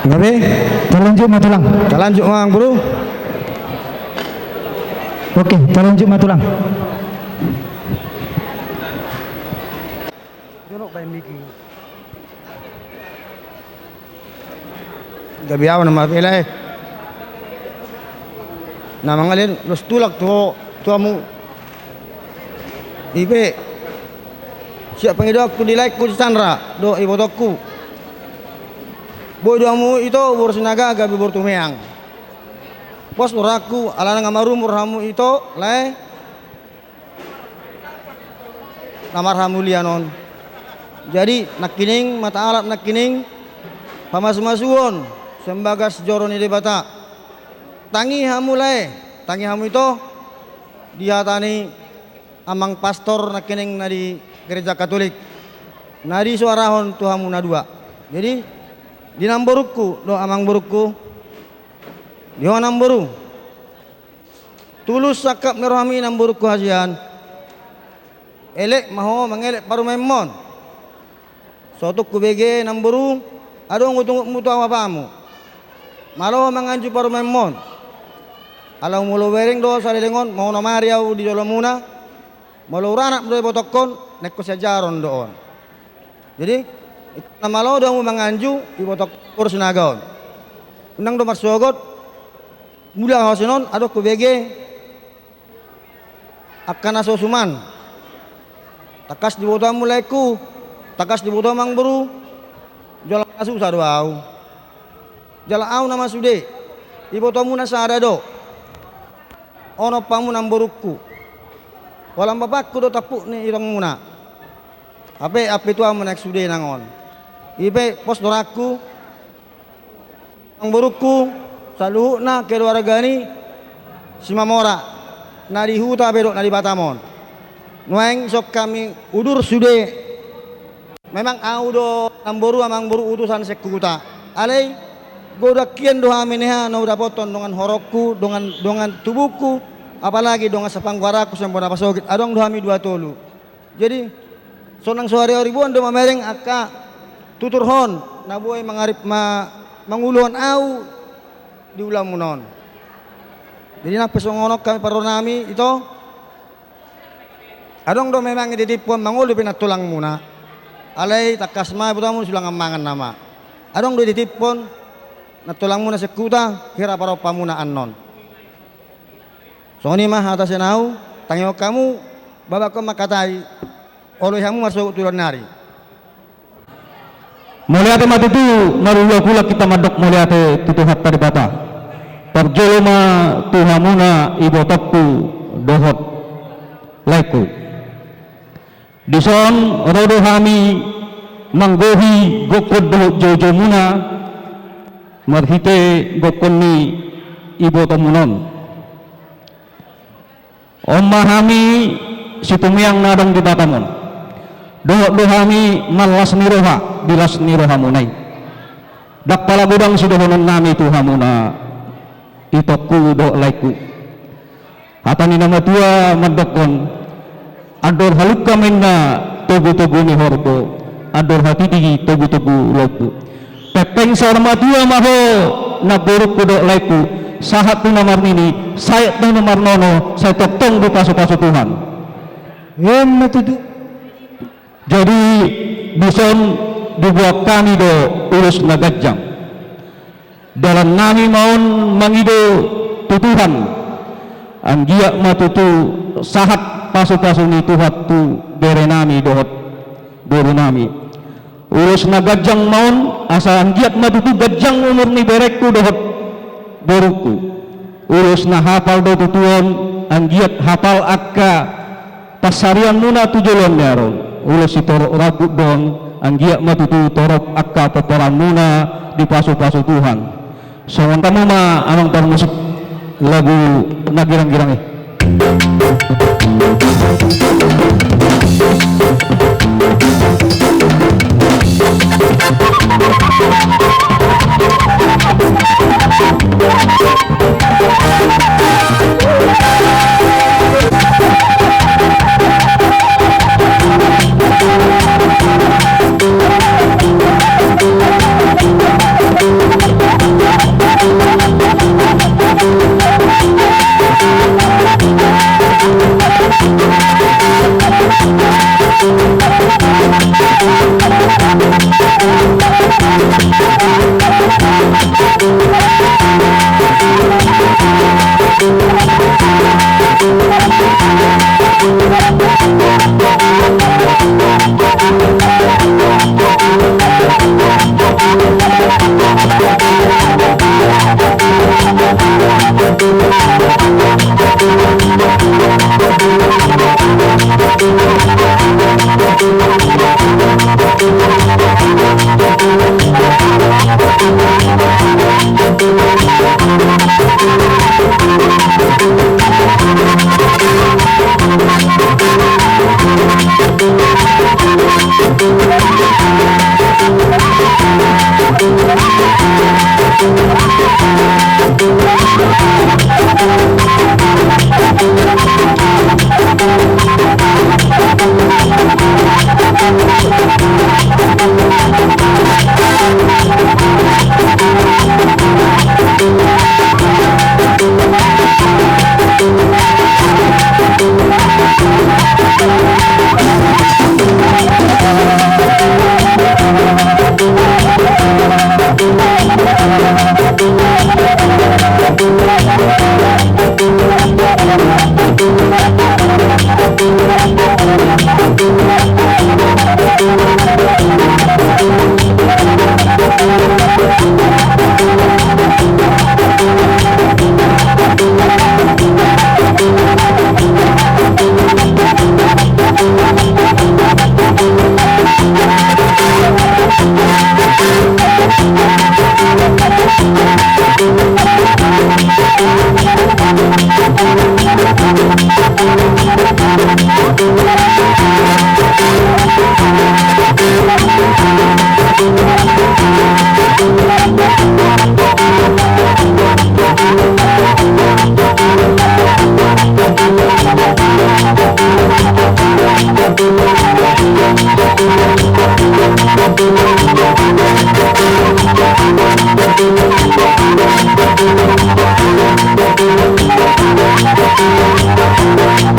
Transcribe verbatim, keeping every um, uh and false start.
Gabe, talanjut ma tulang. Talanjut ma, Amang Boru. Oke, talanjut ma tulang. Gabe au na mapela, eh. Na mangalehon ulos tulang tu, tu hamu. I pe, sian pangidoanku di laengku si Sandra dohot ibotongku, boi do hamu ito boru Sinaga gabe boru Tumeang. Pos do rohangku, alana nga marumur hamu ito, lae, na marhamulian on. Jadi nangkining ma taalap nangkining pamasumasuon sian bagas joro ni Debata. Tangi hamu lae, tangi hamu ito di hata ni amang pastor nangkining na di Gereja Katolik, na disoarahon tu hamu na dua. Jadi di namborungku dohot amangborungku, di ho namboru, tulus sangkap ni rohami namborungku hasian. Elek ma ho mangelek parumaenmon. So tung hubege namboru, adong utungutmu tu ahu apamu. Malo ho manganju parumaenmon. Ala molo hubereng do saleleng on, mauno mari ahu di jolomuna. Molo uranak do ibotongkon, naeng hasiajaron do on. Jadi na malo do hamu manganju ibotong boru Sinaga on. Unang do marsogot. Mula ho sian on adong hubege angka na so suman. Tangkas diboto hamu laengku, tangkas diboto hamu amangboru. Jala na susa do ahu. Jala ahu nama sude. Ibotomuna sada do. Onom hamu namborungku. Holan bapakku do tampuk ni irongmuna. Hape ampe tua ma naeng sude nang on. I pe pos do rohangku. Amangborungku saluhutna keluarga ni Simamora, na di huta pe dohot na di Batam on. Nuaeng dison hami udur sude. Memang ahu do namboru amangboru utusan sian huta. Alai godang hian do hami niha na hudapothon dongan horongku, dongan, dongan tubungku, apalagi dongan sapanggoaranku sian bona pasogit. Adong do hami dua tolu. Jadi sonang so hariori boan do mamereng angka tuturhon na boi mangarip ma, manguluhon ahu di ulaonmuna on. Jadi nang pe songon on hami parrohanami ito. Adong do memang dititiphon mangolu pe nantulangmuna. Alai tangkas ma ibotomuna sulangan mangan nama. Adong do dititiphon nantulangmuna sian huta hira parompamuna annon. Songon i ma hata sian ahu, tangihon hamu, babakkon mangkatai, oloi hamu marsogot tu ulaon nari. Mauliate ma tutu, marulakulak hita mandok mauliate tu Tuhanta Debata. Parjolo ma tu hamuna ibotongku dohot laengku. Dison ro do hami manggohi gokhon dohot joujoumuna marhite gokhon ni ibotomuna on. On ma hami situmeang na adong di Batam on. Dohot do hami marlas ni roha di las ni rohamuna i. Ndang pala godang sidohononnami tu hamuna itongku dohot laengku. Hata ni na matua mandokhon, andor halungka ma inna togutogu ni horbo, andor hatiti togutogu lombu. Pengpeng saur matua ma ho namborungku dohot laengku, sahat tu na marnini, sahat tu na marnono, sai tongtong dipasupasu Tuhan. Emma tutu. Jadi dison diboan hami do ulos na ganjang. Dalannami ma on mangido tu Tuhan, anggiat ma tutu sahat pasupasu ni Tuhan tu berenami dohot borunami. Ulos na ganjang ma on asa anggiat ma tutu ganjang umur ni berengku dohot borungku. Ulos na hapal do tutu on anggiat hapal angka pansarianmuna tu joloan ni ari on. Ulos sitorop rambut do on, anggiat ma tutu torop angka pomparanmuna dipasupasu Tuhan. Songon i ma amang parmusik lagu na girang-girang i.